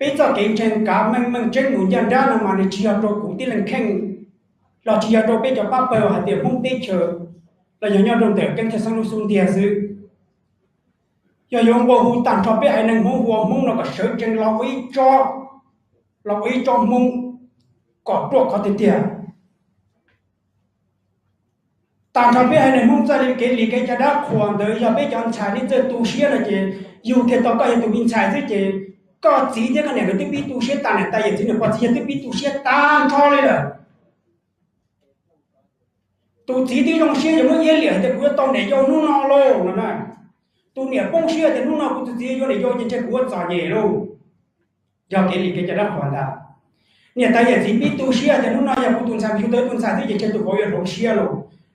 Peb txoj kev ntseeg kav meej meej tseeb mus ncaj nrab no mas nws tsis yog rau kuv tib leeg kheej, los tsis yog rau peb cov pab pawg hais tias Hmoob teb chaws, los yog nyob rau ntawm keeb thiaj xeeb lub xub ntiag xwb. Yog yuav nqua hu tag nrho peb haiv neeg Hmoob hu ua Hmoob no kom sawv tsees los ua ib tsob, los ua ib tsob Hmoob kom ruaj khov tiag tiag. Tag nrho peb haiv neeg Hmoob txoj kev li kev cai dab qhuas ntawd yog peb cov ntxhais nej txawj tu siab no ces yug kiag tau koj yog tus me ntxhais xwb ces koj txiv thiab koj niam nkawd twb pib tu siab tas, niam tais yawm txiv niam pog txiv yawg twb pib tu siab tag nrho li lawm. Tus txiv twb zoo siab yuav muab iab liam hais tias kuv yuav tau niam yau hnub no lauj no na. Tus niam poob siab tias hnub no kuv tus txiv yuav niam yau ces ntshe kuv ua txom nyem lauj. Yog kev li kev cai dab qhuas ntag. Niam tais yawm txiv pib tu siab tias hnub no yog kuv tus ntxhais mus yug tau tus ntxhais xwb ces ntshe tus vauv yuav hloov siab lauj.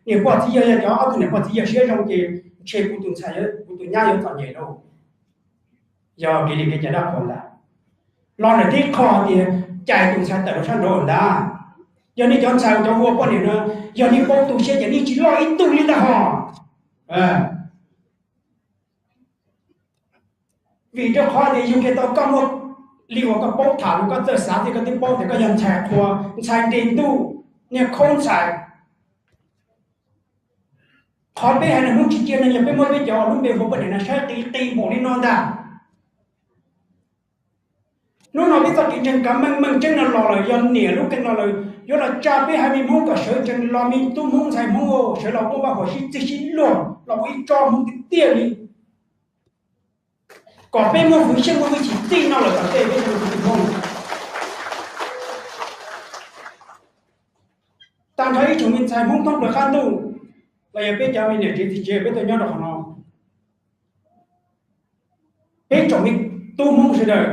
Niam pog txiv yawg yog cov ob tug niam pog txiv yawg siab zoo ces ntshe kuv tus ntxhais, kuv tus nyab yuav txom nyem lauj. Yog kev li kev cai dab qhuas ntag. Los ntawm tib qho tias cais tus ntxhais tawm rau sab nraud ntag. Yog nej cov ntxhais cov hu ua poj niam no, yog nej paub tu siab ces nej tsis loj ib tug li ntag hos. Vim rau qhov tias yug kiag tau koj muaj li uas koj paub tham los koj txawj xav thiab koj twb paub tias koj yog ntxhais qhua, ntxhais nres ntuj, niag khaub ntxhais. Qhov peb haiv neeg Hmoob tsis cia no yog peb muab peb cov lub npe hu ua poj niam no saib qis qis npaum li no ntag. Hnub no peb txoj kev ntseeg kav meej meej tseeb no los lawm, yog niam lub keeb no lawm yuav los tsa peb haiv neeg Hmoob kom sawv tsees los, me tub Hmoob ntxhais Hmoob sawv los muaj vaj huam sib txig sib luag los ua ib tsob Hmoob tiag tiag li. Kom peb muaj hwv siab muaj hwj chim txij no lawm tom ntej peb tug tib Hmoob. Tag nrho ib tsoom me ntxhais Hmoob thoob plaws qab ntuj, los yog peb cov me niam tsev txiv tsev peb tuaj nyob rau qhov no, peb tsoom me tub Hmoob sawv daws,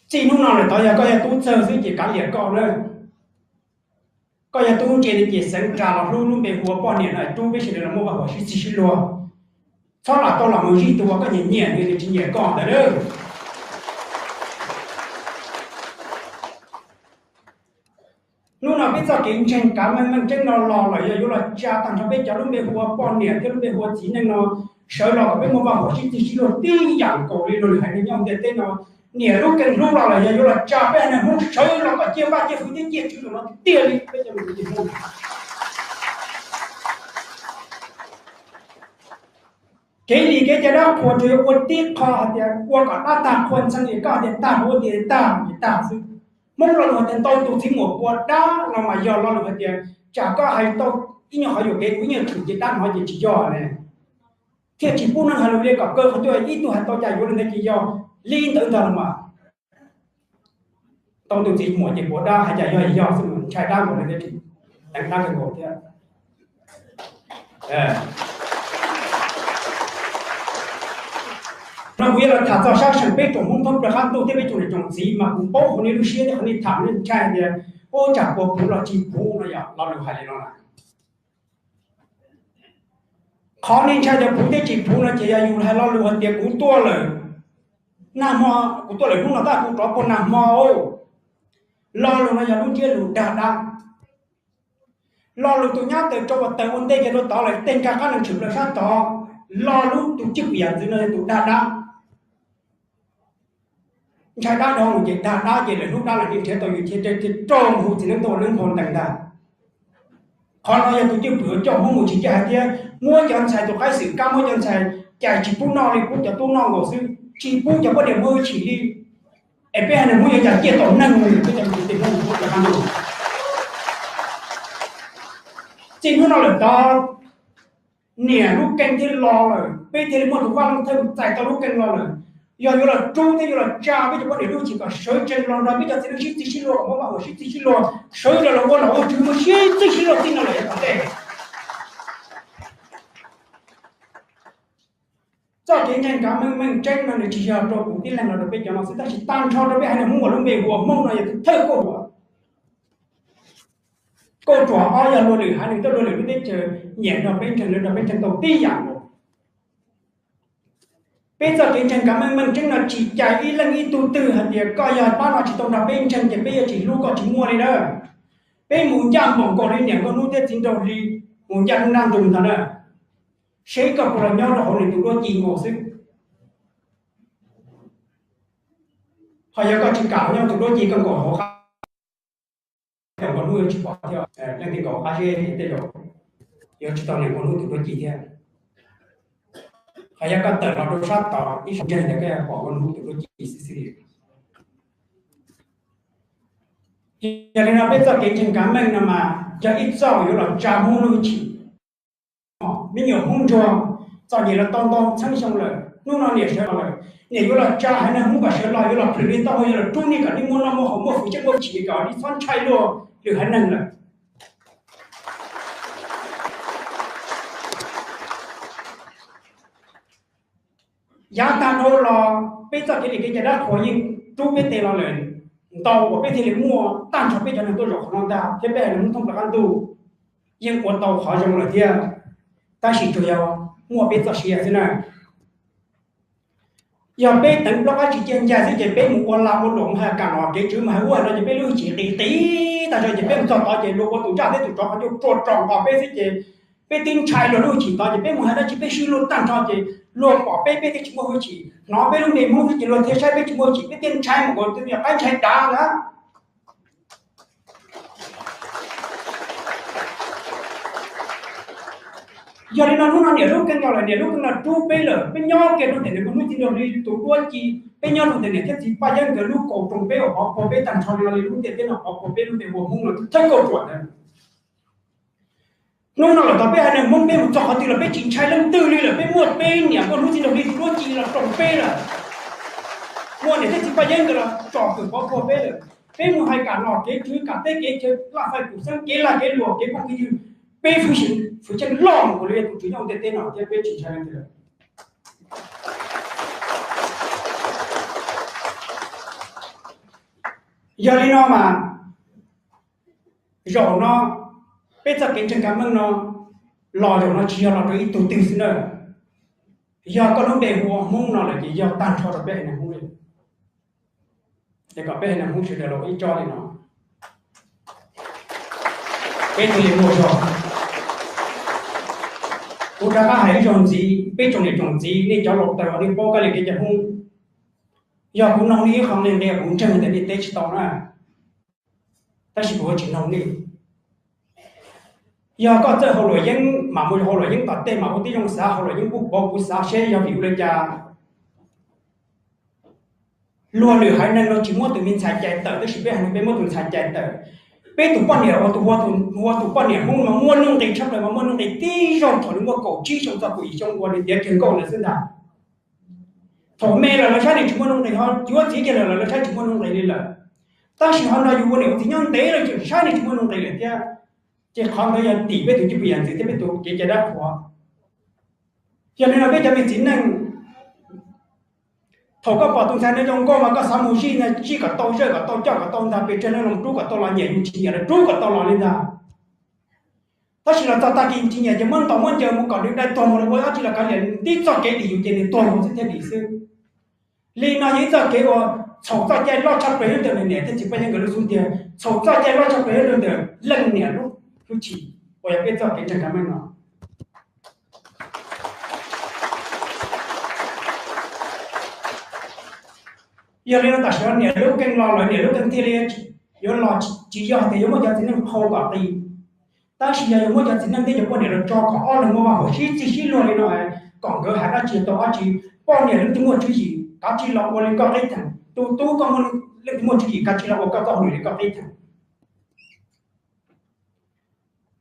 txij hnub no lawm tod yog koj yog tub txawg xwb ces kav liam koj na. Koj yog tub ntse ces xeev ras los hlub lub npe hu ua poj niam no, rub peb sawv daws los muaj vaj huam sib txig sib luag. Txhob lam tau los mus zij tus uas koj nyiam nyiam nws tsis nyiam koj ntawd. Hnub no peb txoj kev ntseeg kav meej meej tseeb no los lawm yog yuav los tsa tag nrho peb cov lub npe hu ua poj niam thiab lub npe hu ua txiv neej no sawv los kom peb muaj vaj huam sib txig sib luag tib yam nkaus li luag lwm haiv neeg nyob ntiaj teb no. Niam lub keeb hlub los lawm yog yuav los tsa peb haiv neeg Hmoob sawv los kom ciaj vaj ciaj hwj thiab ciaj tswv zaum no tiag tiag li peb cov me tub Hmoob. Kev li kev cai dab qhuas tsuas yog ua tib qho hais tias ua kom dab tag qhua ntxeeg es koj hais tias tag, ua tias tag ces tag xwb. Hmoob lo lus hais tias ntau tus txiv muam puas dab no mas yog lo lus hais tias tsam koj hais tau ib nyuag qhov yuam kev kuv ib nyuag tshwm ces dab hnov ces tsis yog ne. Thiaj tsis pub neeg hais lus li kom kaw qhov twg, ib tug hais tau cas yuav li ntawd ces yog li ntawd ntag los mas. Tau tus txiv muam ces puas dab hais cas yog yog xwb, ntshai dab nkaus li thiab, teev dab kawg nkaus thiab. No kuv yuav los tham txog sab seem peb tsoom Hmoob thoob plaws qab ntuj thiab peb tsoom niam tsoom txiv mas kuv paub qhov nej lub siab thiab qhov nej tham nej ntshai tias ua tsam puas puv los tsis puv no yog lo lus hais li no lawm. Qhov nej ntshai tias puv thiab tsis puv no ces yog yus hais lo lus hais tias kuv tuaj lawm, nag hmo, kuv tuaj lawm hnub no tab kuv rov puag nag hmo. Lo lus no yog lub ntsiab lus dag dab. Lo lus tus nyab taws rau uas taws ua ntej kiag rau tod lawm, tej nkag qab nees tshwm plaws sab tod, lo lus tus cwj pwm yam ntxwv no yog tus dag dab. Ntshai dab dhau mus ces dag dab ces lawv hlub dab lawm, nrhiav tau yus thiaj rau mus hu txiv neeb tau neeb nphau ntees ntag. Qhov no yog tus cwj pwm coj Hmoob mus tsis caj hais tias muab cov ntxhais tus qaib xwm kab, muab cov ntxhais cais tsis pub noj li, pub cov tub noj nkaus xwb, tsis pub cov poj niam muaj hwj chim li. Es peb haiv neeg Hmoob yuav cas ciaj tau neeg li peb cov kwv tij Hmoob ua qab ntuj. Txij hnub no lawm tod, niam lub keeb thiaj los lawm, peb thiaj li muaj tus vaj leej thawj txais tau lub keeb los lawm. Yog yuav los rub thiab yuav los tsa peb cov poj niam lub hwj chim kom sawv tsees los nrog peb cov txiv neej sib txig sib luag, muaj vaj huam sib txig sib luag, sawv los los ua nom ua tswv mus sib txig sib luag txij no lawm yav tom ntej. Txoj kev ntseeg kav meej meej tseeb no nws tsis yog rau kuv tib leeg los rau peb cov no xwb, tab sis tag nrho rau peb haiv neeg Hmoob uas lub npe hu ua Hmoob no yog tus thawj kauj ruam. Kauj ruam ob yog luag lwm haiv neeg thiab luag lwm lub teb chaws nyiam nrog peb ntseeg, lawv nrog peb ntseeg tau tib yam nkaus. Peb txoj kev ntseeg kav meej meej tseeb no tsis cais ib leej ib tug twg hais tias koj yog pab no tsis tau nrog peb ntseeg ces peb yuav tsis hlub koj, tsis muaj li na. Peb mus ncaj npaum nkaus li niam nkauj hnub thiab txiv nraug hli mus ncaj hnub nab ntuj ntag na. Seb koj puas los nyob rau hauv nws tus duab ci nkaus xwb. Ho yog koj tsis kam nyob tus duab ci koj nkaum hauv qab, nkaus hnub yuav tsis pom thiab, leej twg nkaus qab zeb tej zaum yuav tsis tau niam nkaus hnub tus duab ci thiab. Ho yog koj tawm los rau sab tod ib zaug ntseeg ntawd koj yuav pom nkaus hnub tus duab ci xwb xwb li. Yog li no peb txoj kev ntseeg kav meej no mas yog ib txoj yuav los tsa Hmoob lub hwj chim. Me nyuam Hmoob ntsuag, txom nyem los tau ntau txhiab xyoo lawm, hnub no niam sawv los lawm, niam yuav los tsa haiv neeg Hmoob kom sawv los yuav los plhws nej taub hau yuav los rub nej kom nej muaj noj muaj haus muaj hwj chim muaj hwj chim kom nej txhob ntshai luag lwm haiv neeg lawm. Yav tag dhau los peb txoj kev li kev cai dab qhuas yeej rub peb tes los lawm, ntau uas peb thiaj li muaj tag nrho peb cov neeg tuaj zaum qhov no ntag thiab peb haiv neeg Hmoob thoob plaws qab ntuj yeej ua tau qhov zoo lawm thiab. Tab sis tsuas yog muaj peb txoj sia xwb na. Yog peb teev plaub qab tsis ciaj ncaj xwb ces peb mus ua lag ua luam mus hais kam los kev tswv mus hais ub hais no ces peb lub hwj chim qis qis tag zog ces peb mus txog tod ces luag ua tus ntsaj thiab tus tsov qhov ncauj rua rau nqos peb xwb ces peb twb ntshai luag lub hwj chim tod ces peb mus hais dab tsi peb swb luag tag nrho ces luag pom peb peb thiaj tsis muaj hwj chim, hnov peb lub npe Hmoob xwb ces luag thiaj saib peb tsis muaj hwj chim peb thiaj ntshai mus kom tus me nyuam qaib ntshai dav na. Yog li no hnub no niam lub keeb no lawm, niam lub keeb no rub peb lawm, peb nyob kiag rau ntawm niam hnub txiv nraug li tus duab ci, peb nyob rau ntawm niam thiab txiv Paj Yeeb nkawd lub kaus roos peb uas pov puag peb tag nrho li no li lub ntiaj teb no pov puag peb lub npe hu ua Hmoob no twb thawb kauj ruam ntawd. Hnub no lawm tau peb haiv neeg Hmoob peb mus txog qhov twg los peb tsis ntshai leej twg li lawm, peb muaj peb niam muaj hnub txiv nraug li tus duab ci los roos peb lawm, muaj niam thiab txiv Paj Yeeb nkawd los tsom kwm pov puag peb lawm. Peb mus hais kam los kev tswv kam teb kev chaw laj fais kum xeeb kev lag kev luam kev phooj kev ywg, peb hwj chim loj mus ua li tus tswv nyob hauv ntiaj teb no thiab peb tsis ntshai leej twg lawm. Yog li no mas zaum no peb txoj kev ntseeg kav meej no los zaum no tsis yog los rau ib tug twg xwb na, yog koj lub npe hu ua Hmoob no lawm ces yog tag nrho rau peb haiv neeg Hmoob li. Es kom peb haiv neeg Hmoob sawv daws los ua ib tsob li no, peb thiaj li muaj zog. Kuv rov qab hais ib zaug ntxiv, peb tsoom niam tsoom txiv nej cov laus tawv uas nej paub kab li kev cai Hmoob, yog kuv noog nej ib qho nej nqe kuv ntseeg tias nej teb tsis tau na, tab sis kuv yuav tsis noog nej. Yog koj txawj hau luam yeeb mas mus hau luam yeeb tom tej mas ua tib zoo xav, hau luam yeeb kuj paub kuv xav seb yog vim ua li cas luag lwm haiv neeg no tsis muab tus me ntxhais cais tawm tab sis peb haiv neeg peb muab tus ntxhais cais tawm. Peb tus poj niam uas tus hu, hu ua tus poj niam Hmoob mas muaj nuj nqis tshaj plaws mas muaj nuj nqis tib zaug thaum nws muaj kaum tsib xyoo txog kaum yim xyoo uas nws tiav kiag nkauj ntawd xwb ntag. Thaum me los lawv saib nws tsis muaj nuj nqis, ho yuav txiv kiag lawm los lawv saib tsis muaj nuj nqis li lawm. Tab sis ho no yus ua niam ua txiv nyob ntev lawm tseem saib nws tsis muaj nuj nqis lawm thiab. Ces qhov ntawd yog tim peb tus cwj pwm yam ntxwv thiab peb tus kev cai dab qhuas. Yog li no peb cov me txiv neej, thaum koj pom tus ntxhais no zoo nkauj mas koj xav mus zij no, zij kom tau, zawj kom tau, coj kom tau ntag, pes tsawg no los rub kom tau los, nyiam yus tsis nyiam los rub kom tau los li ntag. Tab sis los txog tag kis tsis nyiam ces muab ntaus muab ncaws mus kom nws dai tuag mus los ua dab tsi los kav liam, tib txoj kev dim yus ces nws tuag mus xwb thiaj dim xwb. Li no yog ib txoj kev uas txhaum txoj cai loj tshaj plaws nyob ntawm niam thiab txiv poj niam nkawd lub xub ntiag, txhaum txoj cai loj tshaj plaws nyob rau ntawm leej niam lub hwj chim uas yog peb txoj kev ntseeg kav meej no. Yog li no tam sim no niam lub keeb los lawm, niam lub keeb thiaj li yuav los, tsis yog hais tias yuav muab cov txiv neej phau kom qis, tab sis yog yuav muab cov txiv neej thiab cov poj niam los tso kom ob leeg muaj vaj huam sib txig sib luag li no, kom nkawd hais dab tsi tau dab tsi. Poj niam leej twg muaj tswv yim kav tsij los ua li koj qib theem, tus tub koj leej twg muaj tswv yim kav tsij los ua koj txoj hauj lwm li koj qib theem.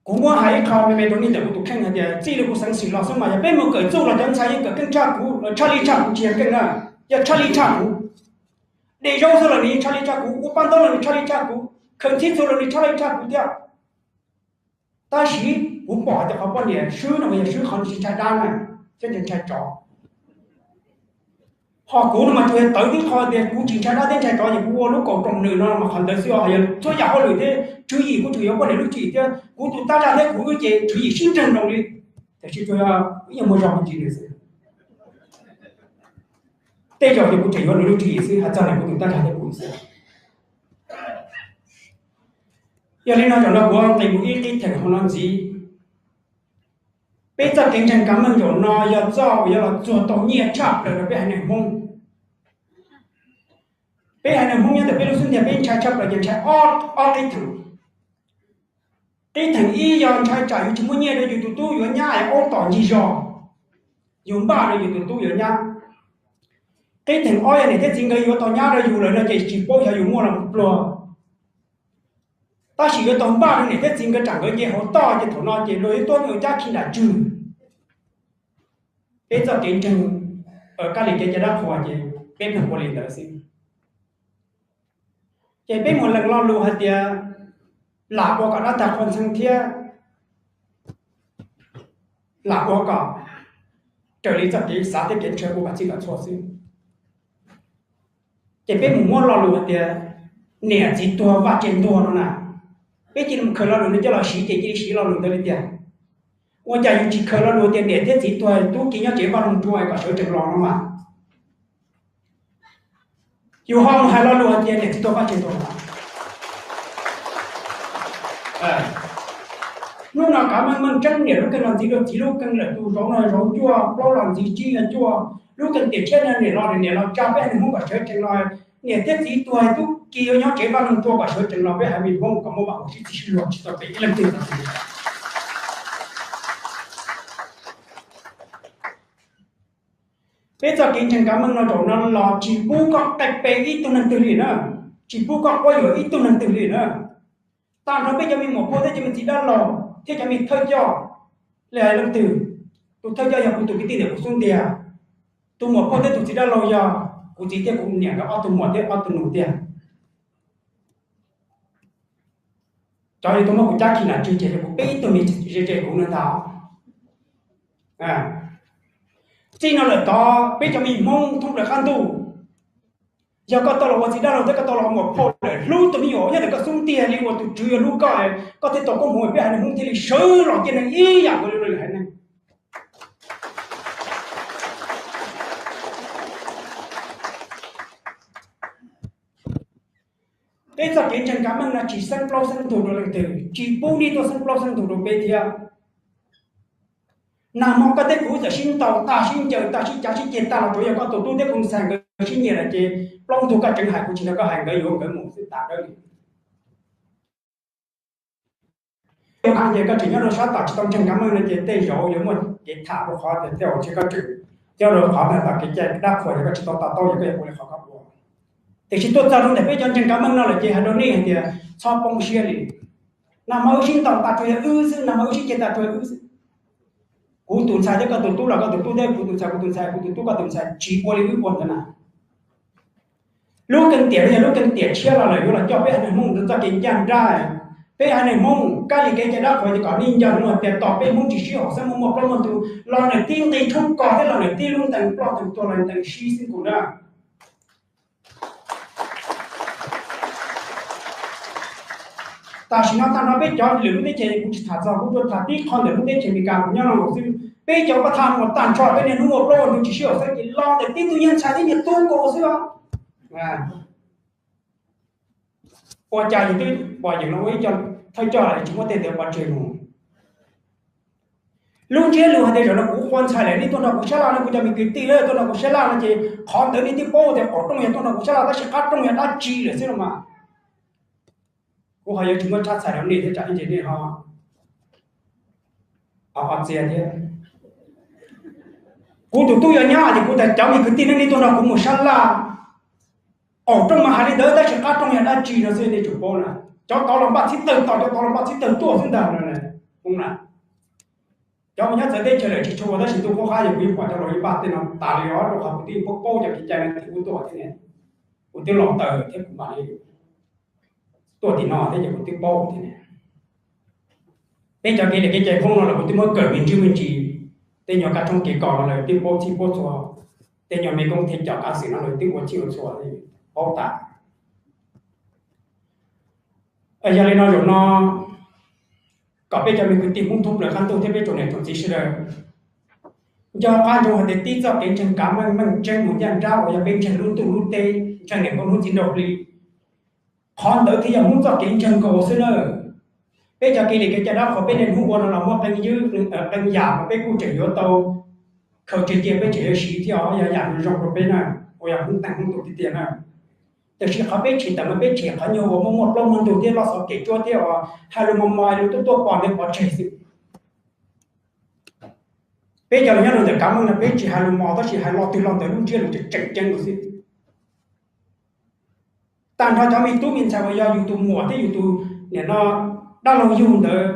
Kuv muab hais ib qho me me rau nej ntawm kuv tus kheej hais tias txij li kuv xeev xwm los xwb mas yog peb mus kawm txuj los cov ntxhais yeej kawm keej tshaj kuv, tshaj li tshaj kuv tsis yog keej na, yog tshaj li tshaj kuv. De zaub xwb los nws yeej tshaj li tshaj kuv, ua paj ntaub los nws tshaj li tshaj kuv, khaws ntxhib txhua los nws tshaj li tshaj kuv thiab. Tab sis kuv pom hais tias qhov poj niam swb no mas yog swb qhov nws tsis ntshai dab na, thiab nws ntshai tsov. Ho kuv no mas tsuas yog tawv tib qho tias kuv tsis ntshai dab thiab ntshai tsov ces kuv ua lub kaus roos nws no mas qhov ntawd xwb os, yog txhua yam hauj lwm thiab tswv yim kuv tsuas yuav poj niam lub tswv yim thiab kuv tus tab zaj thiab kuv wb ces tswv yim sib nrag nroos li. Tiam sis tsuas yog ib nyuag muaj zog me ntsis nws xwb. Tej zaum ces kuv tseem yuav nws lub tswv yim xwb, hais txog ntawm kuv tus tab zaj thiab kuv xwb. Yog li no zaum no kuv nqis mus ib qib theem hauv no ntxiv. Peb txoj kev ntseeg kav meej zaum no yog txoj uas yuav los txuag tau nyiaj tshaj plaws rau peb haiv neeg Hmoob. Peb haiv neeg Hmoob nyob ntawm peb lub xub ntiag peb ntshai tshaj plaws ces ntshai ob, ob qib theem. Qib theem ib yog ntshai tsam yus tsis muaj nyiaj rau yus tus tub yuav nyab es aub tom ncig zos, yus npaj rau yus tus tub yuav nyab. Qib theem ob yog niam thiab txiv nkawd yuav tau nyab rau yus lawm no ces tsis paub xyov yus muaj los pluag. Tab sis yuav tau npaj rau niam thiab txiv nkawd tsam nkawd nce hauv toj ces thaum no ces luag yuav tuaj ua cab khi nram tswg. Peb txoj kev ntseeg, kab li kev cai dab qhuas ces peb pheej ua li ntawd xwb. Ces peb mus lees lo lus hais tias lam ua kom dab tag qhua ntxheev thiab lam ua kom raws li txoj kev xav thiab kev ntshaw ua kom txhij kom txhua xwb. Ces peb mus muab lo lus hais tias niam txiv tuag vaj tse ntuag no na, peb cia li mus khaws lo lus no coj los siv ces cia li siv lo lus ntawd li tiag. Ua cas yus tsis khaws lo lus tias niam thiab txiv tuag tub ki nyob tsev vaj loog tsua kom sawv tsees los no mas yus ho mus hais lo lus hais tias niam txiv tuag vaj tse ntuag no. Hnub no kav meej meej tseeb niam lub keeg los ntxiv rau txiv lub keeg lawm, tus zauv no zauv ncuaj, plaub los ntxiv tsib los ncuaj, lub keeg tiam tshiab no niam los niam los tsa peb haiv neeg Hmoob kom sawv tsees los, niam thiab txiv tuag tub ki yuav nyob tsev vaj loog tsua kom sawv tsees los peb haiv neeg Hmoob kom muaj vaj huam sib txig sib luag tsis tau pem ib leej twg. Peb txoj kev ntseeg kav meej no zaum no los tsis pub koj qe pe ib tug neeg twg li na, tsis pub koj quab yuam ib tug neeg twg li na. Tag nrho peb cov me muam phauj thiab cov me txiv dab laug thiab cov me thawj coj, li hais leej twg, tus thawj coj yog kuv tus kwv tij ntawm kuv xub ntiag, tus muam phauj thiab tus txiv dab laug yog kuv txiv thiab kuv niam nkawd ob tug muam thiab ob tug nus tiag. Cov yog tuaj muab kuv cab khi nram tswg ces yog kuv peb ib tug me ze ze kuv no ntag. Txij no lawm tod peb cov me Hmoob thoob plaws qab ntuj, yog koj tau los ua txiv dab laug thiab koj tau los muam phauj lawm, hlub tus me nyuam nyob ntawm koj xub ntiag li uas tus tswv yuav hlub koj, koj thiaj tau koob hmoov peb haiv neeg Hmoob thiaj li sawv los cia neeg ib yam nkaus li haiv neeg. Peb txoj kev ntseeg kav meej no tsis xeeb plaub xeeb ntug rau leej twg, tsis pub nej tuaj xeeb plaub xeeb ntug rau peb thiab. Nag hmo koj thiab kuv txawm sib ntaus tag sib ncaws tag sib cav sib ceg tag los tsuav yog koj tus tub thiab kuv ntxhais nkawd sib nyiam lawm ces plaub ntug koj tseem hais kuv tsis nrog koj hais nkawd yuav nkawd mus xwb tas dawb li. Yog hais tias koj tseem nyob rau sab tom tsis tau ntseeg kav meej no ces tej zaum yuav muaj kev tham rau qhov tias tej zaum tsis koj tseem nyob rau qhov tom kev cai dab qhuas yog koj tsis tau to taub yog koj yuav ua li qhov koj ua. Tiam sis tuaj txog rau ntawm peb cov ntseeg kav meej no lawm ces hais rau nej hais tias txhob poob siab li. Nag hmo wb sib ntaus tas tsuas yog wb xwb, nag hmo wb sib ceg tas tsuas yog wb xwb. Kuv tus ntxhais thiab koj tus tub los koj tus tub thiab kuv tus ntxhais kuv tus ntxhais, kuv tus tub koj tus ntxhais, tsis ua li wb ua ntawd na. Lub keeb tiam no yog lub keeb tiam tshiab los lawm yuav los coj peb haiv neeg Hmoob rau txoj kev ncaj nrab. Peb haiv neeg Hmoob kab li kev cai dab qhuas ces kom nej nco ntsoov tias tos peb Hmoob tsis sib haum xeeb muaj muaj plaub muaj ntug los niam tij nqis tshoob kos thiab los niam tij lub ntees ploj ntees tuag los ntees sib xwb nkaus na. Tam sim no tag nrho peb cov lwm lub teb chaws kuv tsis tham txog, kuv tsuas tham tib qho ntawm lub teb chaws Amelikas kuv nyob no xwb. Peb cov pab thaj muaj tag nrho peb niaj hnub ua plaub ua ntug tsis sib haum xeeb ces los ntawm tib tug nyuag ntxhais thiab niag tub nkaus xwb os. Ua cas yus twb pom yeem no ua ib co thawj coj tsis muab tej ntawd pov tseg mus. Lub ntsiab lus hais tias zaum no kuv qua ntxhais lawm nej tuaj nrog kuv sab laj no, kuv cov me kwv tij lawm tuaj nrog kuv sab laj no ces qhov ntawd nej twb paub tias qaum rooj yog tuaj nrog kuv sab laj tab sis qab rooj yog dab tsi lawm xwb los mas. Kuv ho yuav tsis muab tshab txhais rau nej thiab tsam ib ntsis nej ho txia thiab. Kuv tus tub yuav nyab ces kuv tias cov me kwv tij nej, nej tuaj nrog kuv mus sab laj. Qaum rooj mas hais li ntawd tab sis qab rooj yog dab tsi no xwb nej tsum paub na. Cov tod los npaj txhib tawg tos, cov tod los npaj txhib tawg tuaj xwb ntag no. Cov uas nyob txawv teb chaws lawm tsis tshua ua tab sis ntuj qub qab yog kuv yeej pom cov laus yeej npaj tej no tas li os, rau qhov kuv twb paub paub cov kev cai no kuv tuaj thiab ne. Kuv twb los taw thiab kuv mam li tuaj tim no thiab ces kuv twb paub thiab ne. Peb cov kev li kev cai Hmoob no los kuv twb muab kawm me ntsis me ntsis. Tej nyuag kab tshoob kev kos no lawv twb paub txhij paub txhua, tej nyuag me koob thiab cov kav xwm no lawv twb ua txhij ua txhua, paub tas. Yog li no zaum no kom peb cov me kwv tij Hmoob thoob plaws qab ntuj thiab peb tsoom niam tsoom txiv sawv daws nco qab ntsoov hais tias tib txoj kev ntseeg kav meej meej tseeb mus ncaj nrab uas yog peb ntseeg lub ntuj lub teb, ntseeg niam nkauj hnub txiv nraug hli. Qhov ntawd thiaj yog Hmoob txoj kev ntseeg nkaus xwb na. Peb cov kev li kev cai dab qhuas peb niaj hnub ua no los muaj qee ywb, qee yam uas peb kuj tseem yuav tau khaws tseg cia, peb tseem yuav siv thiab os, yog yam zoo rau peb na, uas yog Hmoob teej Hmoob tus tiag tiag na. Tiam sis qhov peb tshwm tawm mas peb tshwm qhov nyuag uas muaj muaj plaub muaj ntug thiab loj xov kev tsuab thiab uas hais lus mos mos lus tuaj tuaj pom ntev pov tseg xwb. Peb cov los nyob rau ntawm Kav Meej no peb tsis hais lus mos tab sis hais lo twg lo ntawd lub ntsiab lus tseem ceeb lawm xwb. Tag nrho cov me tub me ntxhais uas yog yus tus muam thiab yus tus niam no dab laug yug ntawd,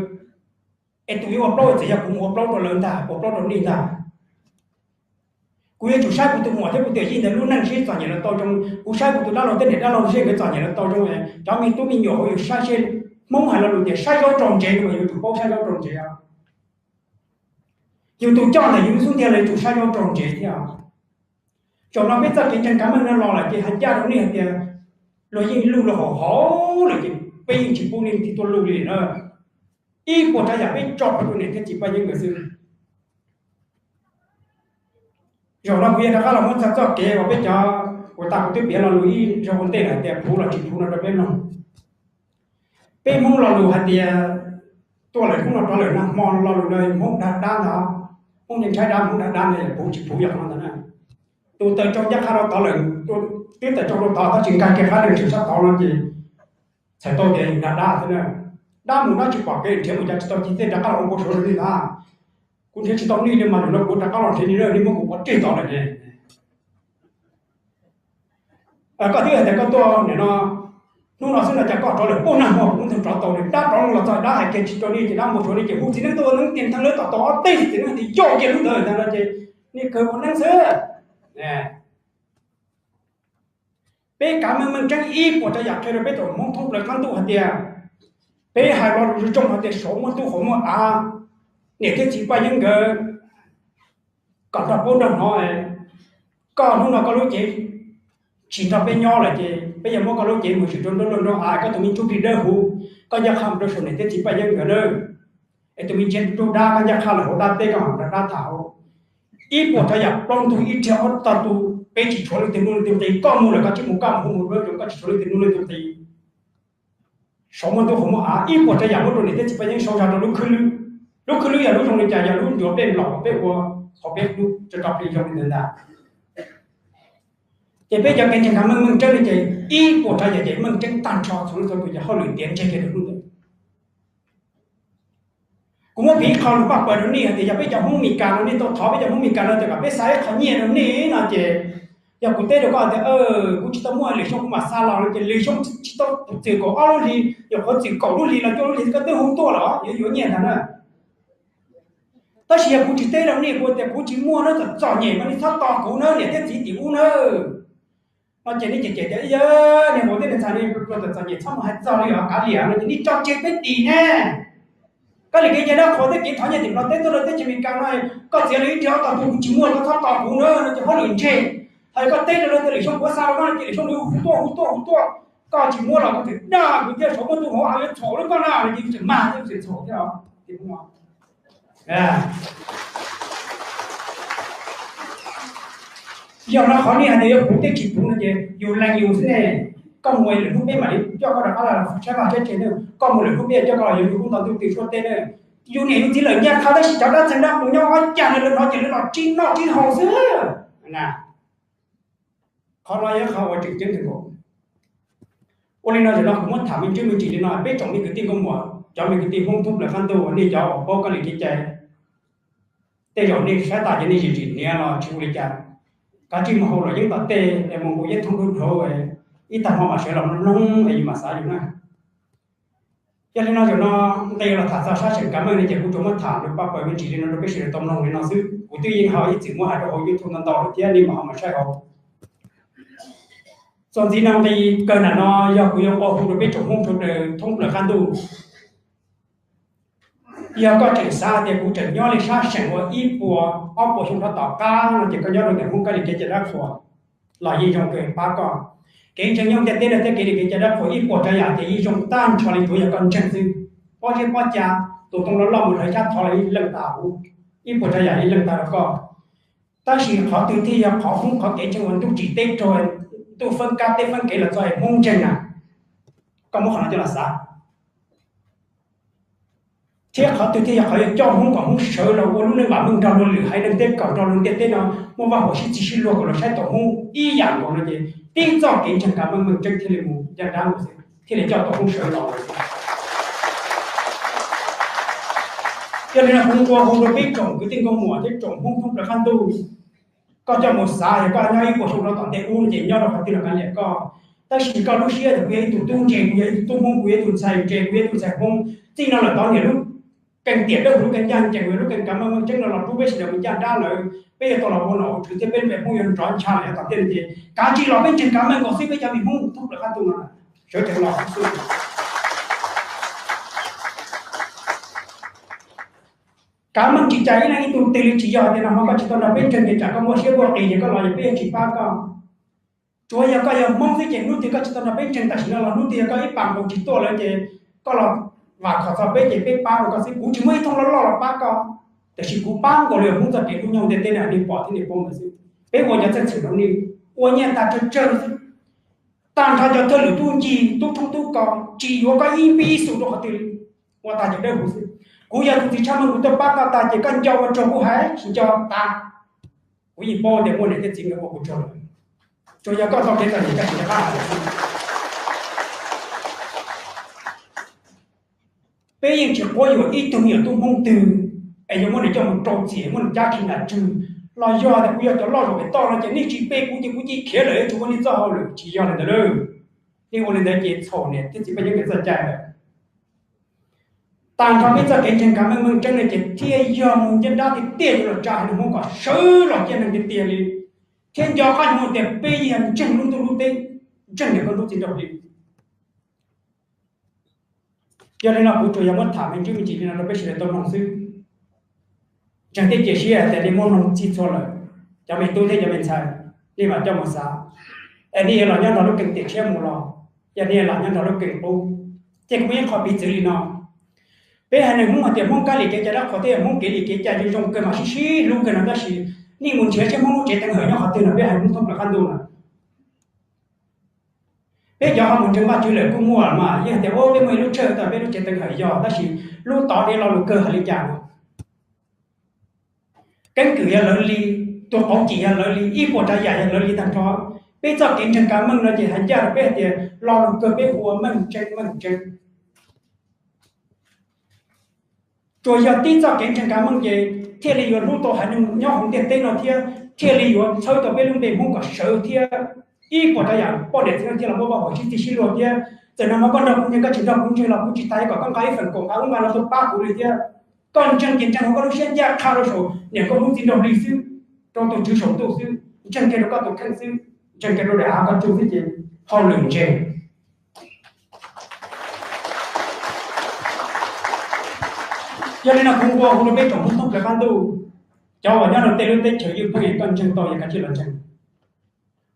es tus yuav ua plaub txawm yog kuv mus ua plaub rau lawv ntag, ua plaub rau nej ntag. Kuv yuav tsum saib kuv tus muam thiab kuv tus yij ntawd lub neej sib txom nyem los tau zoo, kuv saib kuv tus dab laug thiab niam dab laug seb nkawd txom nyem los tau zoo. Cov me tub me nyuam hauv yus saib seb, Hmoob hais lo lus tias saib zaub rau ntsev no mas yuav tsum paub saib zaub rau ntsev. Yus tus coj ntawm yus lub xub ntiag los yuav tsum saib zaub rau ntsev thiab. Zaum no peb txoj kev ntseeg Kav Meej no los lawm ces hais ncaj rau nej hais tias luag yeej luj luag haum haum lawm ces peb yeej tsis pub nej tig tuaj luj li na. Ib puas tsav yam peb tso rau niam thiab txiv Paj Yeeb nkawd xwb. Zaum no kuv yuav rov qab los muab txog txoj kev uas peb cov, kuv tas kuv twb piav lo lus ib zaug ua ntej lawm tias puv los tsis puv no rau peb mloog. Peb Hmoob lo lus hais tias tuaj lawm hnub no rov lawm nag hmo lo lus no Hmoob dag dab ntag, Hmoob ntshai dab, Hmoob dag dab no yog puv tsis puv yog qhov no ntag na. Tus tawm tsau ncaj qha rau tod lawm, twb tawm tsau rau tod tab sis nkag kiag qab lwm tseem sab tod no ces txhais tau tias dag dab thiab na. Dab mus dab tsis pom kev nrhiav mus cas tsis tau cig tej rov qab los ua npau suav rau nej ntag. Kuv nrhiav tsis tau nej li mas zaum no kuv rov qab los nrhiav nej, nej muab kuv pov tseg tod lawm ne. Koj twb hais tias koj tuaj nim no, hnub no xwb no cas koj rov lawm puag nag hmo kuv muab ntug rov tau li dab rov los txog dab hais kiag tsis rau nej ces dab mus rau nej ces hu txiv neej tuaj ua neeb tiag nthawj lawv tom tau ob teg txiv neej tias yog kiag lub ntawd ntag no ces nej kawg ua neeb xwb. Peb Kav Meej Meej Tseeb ib puas tsav yam qhia rau peb tsoom Hmoob thoob plaws qab ntuj hais tias, peb hais lo lus zoo zoo hais tias saum muaj ntuj hauv muaj av, niam thiab txiv Paj Yeeb nkawd kom nrog paub nrog hnov. Koj hnub no koj lub cev tsis nrog peb nyob lawm ces peb yuav muab koj lub cev mus zwm rau nruab luaj nruab av, koj tus me ntsuj plig dawb huv koj ncaj qha mus rau saum niam thiab txiv Paj Yeeb nkawd na. Es tus me ntsuj plig dab koj ncaj qha los hauv dab teb koj mam nrog dab tham hauv. Ib puas tsav yam plaub ntug ib rhiab ob tog tus, peb tsis tshuav leej twg nuj leej twg nqi, koj mus lawm koj tsis mus koj mus hu mus dua, koj tsis tshuav leej twg nuj leej twg nqi. Saum muaj ntuj hauv muaj av, ib puas tsav yam muab rau niam thiab txiv Paj Yeeb sau zog rau lub khwb lwb. Lub khwb lwb yog lub zoo li cas? Yog lub ncuav pej nplaum uas peb ua hauv peb lub tsov rog plig zoo li ntawd ntag. Ces peb cov kev ntseeg Kav Meej Meej Tseeb no ces ib puas tsav yam ces meej tseeb tag nrho txhua leej txhua tus ces hauj lwm tiav ntseg kiag rau hnub ntawd. Kuv muab piv ib qho lus paj paws rau nej hais tias yog peb cov Hmoob Mes Kas no nej tau thov peb cov Hmoob Mes Kas no tias kom peb xa ib qho nyiaj rau nej no ces, yog kuv teb rau koj tias kuv tsis tau muaj, lwm xyoo kuv mam xa los no ces lwm xyoo tsis tau txwm kaum ob lub hlis, nyuam qhuav txwm kaum lub hlis los cuaj lub hlis koj twb hu tuaj los yuav yuav nyiaj ntag na. Tab sis yog kuv tsis teb rau nej, kuv tias kuv tsis muaj na, txom txom nyem mas nej txhob tos kuv na niam thiab txiv tim ub na. No ces nej cem cem tias, yog niag hauv teb niag ntxhais ne, txom txom nyem txhob mus hais txog li os kav liam no ces nej tso tseg peb dim ne. Koj li kev cai dab qhuas thiab kev thov nyiaj tim Nplog teb tuaj rau teb chaws Amelikas no, koj txiav li ib rhiab ob tog tuaj kuv tsis muaj, koj txhob tos kuv na no ces hauj lwm ntseg. Hos koj teb rau lawv tias lwm xyoo kuv xa rau koj no ces lwm xyoo lawv hu tuaj hu tuaj hu tuaj, koj tsis muaj los kuv txawm dag kuv thiaj saum muaj ntuj hauv av yuav txhaum lub koj na no ces yus txawm mag thiab yus txawm txhaum thiab os. Yog no qhov nej hais tias yuav puv thiab tsis puv no ces yus lees yus xwb ne. Koj mus lwm hnub peb mam li coj koj rov qab los saib vaj saib tsev na, koj mus lwm hnub peb coj koj los yuav yus lub nto ntuj twg suab teb na. Yus niam yus txiv lawm ncaj qha tab sis cov dab txeeg dab qus nyob ob cag no lawv hnov ces lawv los tsis noj tsis haus xwb. Qhov no yog qhov uas tseem ceeb kawg nkaus. Ua li no zaum no kuv muab tham me ntsis me ntsis li no peb tsoom me kwv tij nkauj muam, cov me kwv tij Hmoob thoob plaws qab ntuj, nej cov uas paub kab li kev cai, tej zaum nej saib tas ces nej zim zim hniav los tsis ua li cas. Kav tsij mus haus luam yeeb tom tej es mus nkaus yeeb thooj dub dhauv, ib tag hmo mam sawv los mloog mloog es yus mam xav yus na. Yog li no zaum no nqis los tham txog sab seem Kav Meej no ces kuv tsuas muab tham lus paj paws me ntsis li no rau peb sawv daws tau mloog li no xwb. Kuv twb yeej ho ib txwm muab hais rau hauv YouTube ntau ntau lawm thiab nej mam ho mus saib hauv. Txuas ntxiv no nqis kawg nram no yog kuv yuav nqua hu rau peb tsoom Hmoob sawv daws thoob plaws qab ntuj. Yog koj tseem xav tias kuv tseem nyob li sab seem uas ib puas ob puas xyoo rov tom qab no ces koj nyob rau ntawm Hmoob kab li kev cai dab qhuas los yeej zoo kawg pab koj. Kev ntseeg nyob ntiaj teb no thiab kev li kev cai dab qhuas ib puas tsav yam ces yeej zoo tag nrho li tsuav yog koj ntseeg xwb. Pob zeb pob ca, tus ntoo loj loj mus rau ib sab thov los yeej leej tas huv, ib puas tsav yam yeej leej tas rau koj. Tab sis qhov twg thiaj yog qhov Hmoob qhov kev ntseeg uas ntuj tsim teb raug, ntuj feeb kab teb feeb kev los txog es Hmoob ntseeg na? Koj muab qhov no coj los xav. thiab qhov twg thiaj yog qhov yuav coj Hmoob kom Hmoob sawv los ua lub neej vam meej nrog luag lwm haiv neeg thiab kom nrog luag ntiaj teb no muaj vaj huam sib txig sib luag kom luag saib taus Hmoob ib yam nkaus no ces tib txoj kev ntseeg kav meej meej tseeb thiaj li mus ncaj nrab mus xwb thiaj li coj tau Hmoob sawv los. Yog li no kuv nqua hu rau peb tsoom kwv tij nkauj muam thiab tsoom Hmoob thoob plaws qab ntuj, koj coj mus xav, yog koj nyob ib puas xyoo rau tom ntej ub ces nyob rau qhov twg los kav liam koj. Tab sis koj lub siab tias kuv yog ib tug tub ntse, kuv yog ib tug tub Hmoob, kuv yog ib tug ntxhais ntse, kuv yog ib tug ntxhais Hmoob, txij no lawm tod niam lub keeb tiam dawb huv lub keeb ncaj ncees, lub keeb kav meej meej tseeb no los rub peb sawv daws mus ncaj nrab lawm, peb yuav tau los ua nom ua tswv thiab peb lub npe Hmoob yuav nrov ncha lawm yav tom ntej no ces kav tsij los peb ntseeg kav meej nkaus xwb, peb cov me Hmoob thoob plaws qab ntuj no sawv tsees los xwb. Kav meej tsis cas ib leeg ib tug twg li, tsis yog tias nag hmo koj tsis tau nrog peb ntseeg ces tsam koj muaj siab muaj qis ces koj los ces peb yuav tsis pab koj. Tsuav yog koj yog Hmoob xwb ces hnub twg koj tsis tau nrog peb ntseeg tam sim no los hnub twg yog koj ib pas nkaus tsis tuaj lawm ces koj los vam khom txog peb ces peb pab rau koj xwb. Kuv tsis muaj ib thooj loj loj los pab koj, tiam sis kuv pab nkaus li Hmoob txoj kev hlub nyob hauv ntiaj teb no nej pom thiab nej paub ntawd xwb. Peb ua cov txheej txwm no nej ua nyiaj tag tsawg tsawg xwb. Tag nrho cov thawj lwm tub ncig tub roob tub kos tsis yuav koj ib npib ib xu rau qhov twg li, ua tag ces dawb huv xwb. Kuv yog tus txiv tshaj meej, kuv tuaj pab koj tag ces koj nco ua tsaug kuv hais tsis nco tas. Kuv yeej paub tias muaj niam thiab txiv nkawd ua kuv tsaug lawm, tsuas yog koj tau kev txom nyem koj tsis nco qab hais lawm xwb. Peb yeej tsis quab yuam ib tug me nyuam tub Hmoob twg es yuav muab nws coj mus rau txim, muab nws cab khi nram tswg, los yog tias kuv yog cov loj zaum pem toj no ces nej tsis pe kuv ces kuv cia khiav lawm, yuav tsum ua nej txoj hauj lwm, tsis yog li ntawd lauj. Nej ua li ntawd ces txhaum niam thiab txiv paj yeeb nkawd txoj cai lawm. Tag nrho peb txoj kev ntseeg kav meej meej tseeb no ces thiaj yog mus ncaj nrab tiag tiag yuav los tsa haiv neeg Hmoob kom sawv los ciaj neeg tiag tiag li, thiab nco qab mus tias peb yog ntseeg lub ntuj lub teb, ntseeg niam koj hnub txiv nraug hli. Yog li no kuv tsuas yog muab tham me ntsis me ntsis li no rau peb sawv daws tau mloog xwb. Ntseeg thiab cia siab hais tias nej muab mloog txhij txhua lawm, cov me tub thiab cov me ntxhais, nej mam coj mus xav, es nej yuav los nyob nrog lub keeb tiam tshiab mus los yog nej los nyob nrog lub keeb qub. Ces kuv muaj ib qho piv txwv li no, peb haiv neeg Hmoob hais tias Hmoob kab li kev cai dab qhuas thiab Hmoob kev li kev cai zoo zoo kawg mas sib sib hlub kawg no tab sis nej mus nrhiav saib Hmoob lub tsev teev hawm nyob qhov twg no, peb haiv Hmoob thoob plaws qab ntuj no. Peb cov ho mus ntseeg Vajtswv lawm kuj muaj mas yeej hais tias peb muaj ib lub tshawj tau peb lub tsev teev hawm yog, tab sis lub tod de lo lus kawg hais li cas no. Keeb kwm yog lawv li, tus qauv cim yog lawv li, ib puas tsav yam yog lawv li tag nrho. Peb txoj kev ntseeg kav meej no ces hais ncaj rau peb hais tias lo lus kawg peb hu ua meej tseeb meej tseeb. Tsuas yog tib txoj kev ntseeg kav meej ces thiaj li yuav hlub tau haiv neeg nyob hauv ntiaj teb no thiab thiaj li yuav txhawb tau peb lub npe Hmoob kom sawv thiab ib puas tsav yam poj niam txiv neej thiaj los muaj vaj huam sib txig sib luag thiab. Txawm nag hmo koj nrog kuv ntseeg koj tsis nrog kuv ntseeg los kuv tsis tas, kom koj nqa ib feem kaum nqa ub nqa no tuaj pab kuv li thiab. Koj ntseeg ces ntseeg hauv koj lub siab ncaj qha rau saum niam koj hnub txiv nraug hli xwb, rau tus Tswv saum ntuj xwb, ntseeg kiag rau koj tus kheej xwb, ntseeg kiag rau daim av koj tsuj xwb ces hauj lwm ntseg. Yog li no kuv nqua hu rau peb tsoom Hmoob thoob plaws qab ntuj, cov uas nyob rau tej lub teb chaws ywj pheej es koj ntseeg tau yog kav tsij los ntseeg.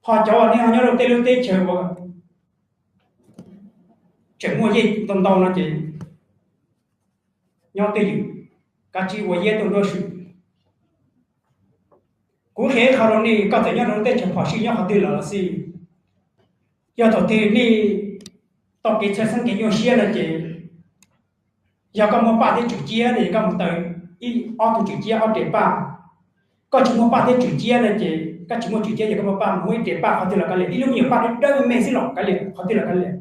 Ho cov uas nej ho nyob rau tej lub teb chaws uas tseem muaj yej ntau ntau no ces nyob twj ywm, kav tsij ua iab tuaj nruab swm. Kuv qhia ib qho rau nej, koj txawm nyob rau lub teb chaws phom sij nyob qhov twg los los xij, yog thaum twg nej tau kev txhawj xeeb kev nyuaj siab no ces yog koj muaj paj thiab tswm ciab no ces koj mus taws ib ob tug tswm ciab ob res paj. Koj tsis muaj paj thiab tswm ciab no ces koj tsis muaj tswm ciab ces koj muaj paj, muaj ib res paj qhov twg los kav liam, ib lub me nyuam paj dawb me me xwb los kav liam, qhov twg los kav liam.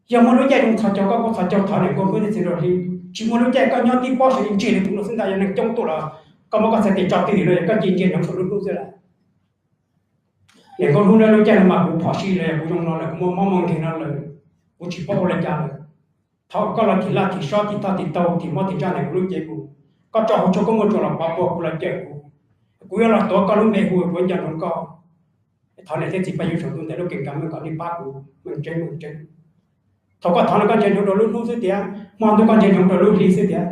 Yog muaj lub caij zoo txhos caug koj kuj txhos caug thov niam nkauj hnub thiab txiv nraug hli. Tsis muaj lub caij koj nyob tib pob sawv li ntseg li kuv no xwb ntag, yog neeg coob tuaj los koj muab koj txhais tes tso twj ywm no yog koj cia ntsia nyoov saum lub hnub xwb lawm. Niam nkauj hnub no lub caij no mas kuv phom sij los yog kuv zoo no lawm, kuv muaj mob muaj nkeeg no lawm, kuv tsis paub ua li cas lawm. Thov koj los thim laj thim sob thim toj thim taug thim mob thim ntsaj ntawm kuv lub cev kuv, koj tso hauv tshuaj koob muaj tsuas los pov puag kuv los cawm kuv. Kuv yuav los tuav koj lub npe hu kuv nco ntsoov koj. Thov niam thiab txiv paj yeeb saum ntuj ntawm lub keeb kav meej kom nej pab kuv meej tseeb meej tseeb. Thaum koj thov no koj ntsia ntsoov rau lub hnub xwb tiag, hmo ntuj koj ntsia ntsoov rau lub hli xwb tiag.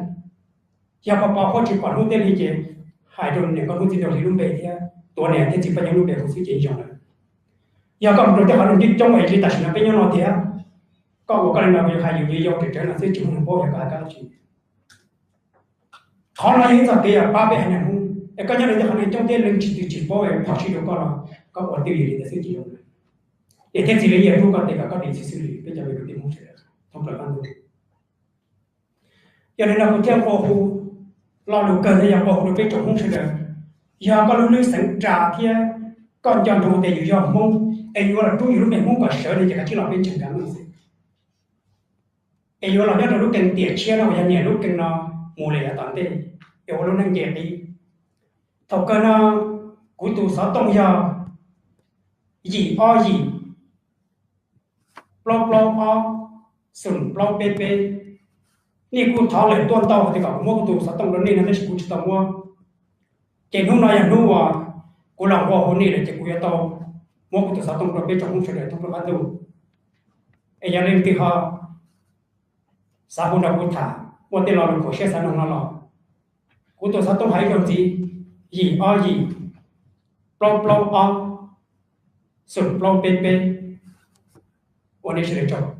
Yog koj pov huab tsis pom hnub thiab hli ces hais rau niam koj hnub txiv nraug hli lub npe thiab tuav niam thiab txiv paj yeeb lub npe hu xwb ces zoo lawm. Yog koj mus rau tej qhov neeg coob coob es li tam sim no peb nyob no tiag, koj ua koj li no kuv yuav hais yus yau tsawm tsawv no xwb tsis muaj neeg paub yog koj hais koj dab tsi. Qhov no yog ib txoj kev yog pab peb haiv neeg Hmoob es koj nyob rau tej qhov neeg coob thiab leej tsis twg tsis paub es phom sij rau koj los koj ua twj ywm li ntawd xwb ces zoo lawm. Es thiaj txij li yam rub koj tes kom koj dim xwb xwb li peb cov me kwv tij Hmoob sawv daws thoob plaws qab ntuj. Yog li no kuv thiaj nqua hu, lo lus kawg no yog nqua hu rau peb tsoom Hmoob sawv daws, yog koj lub hlwb xeev ras thiab koj nco ntsoov tias yus yog Hmoob, es yuav los rub yus lub npe Hmoob kom sawv no ces kav tsij los peb ntseeg kav no xwb. Es yuav los nyob rau lub keeb tiam tshiab no uas yog niam lub keeb no mus li yav tom ntej, es ua lub neej nce qib. Thaum kawg no kuv tus xov tooj yog yim ob yim plaub plaub ob xoom plaub peb peb. Nej kuj thov lawm tuaj ntau hais tias kom kuv muab kuv tus xov tooj rau nej no tab sis kuv tsis tau muab. Ces hnub no yog hnub uas kuv los nqua hu nej lawm ces kuv yuav tau muab kuv tus xov tooj rau peb tsoom Hmoob sawv daws thoob plaws qab ntuj. Es yog leej twg ho xav hu nrog kuv tham, muaj tej lo lus khuam siab xav noog no los, kuv tus xov tooj hais ib zaug ntxiv, yim ob yim plaub plaub ob xoom plaub peb peb. Ua nej sawv daws tsaug.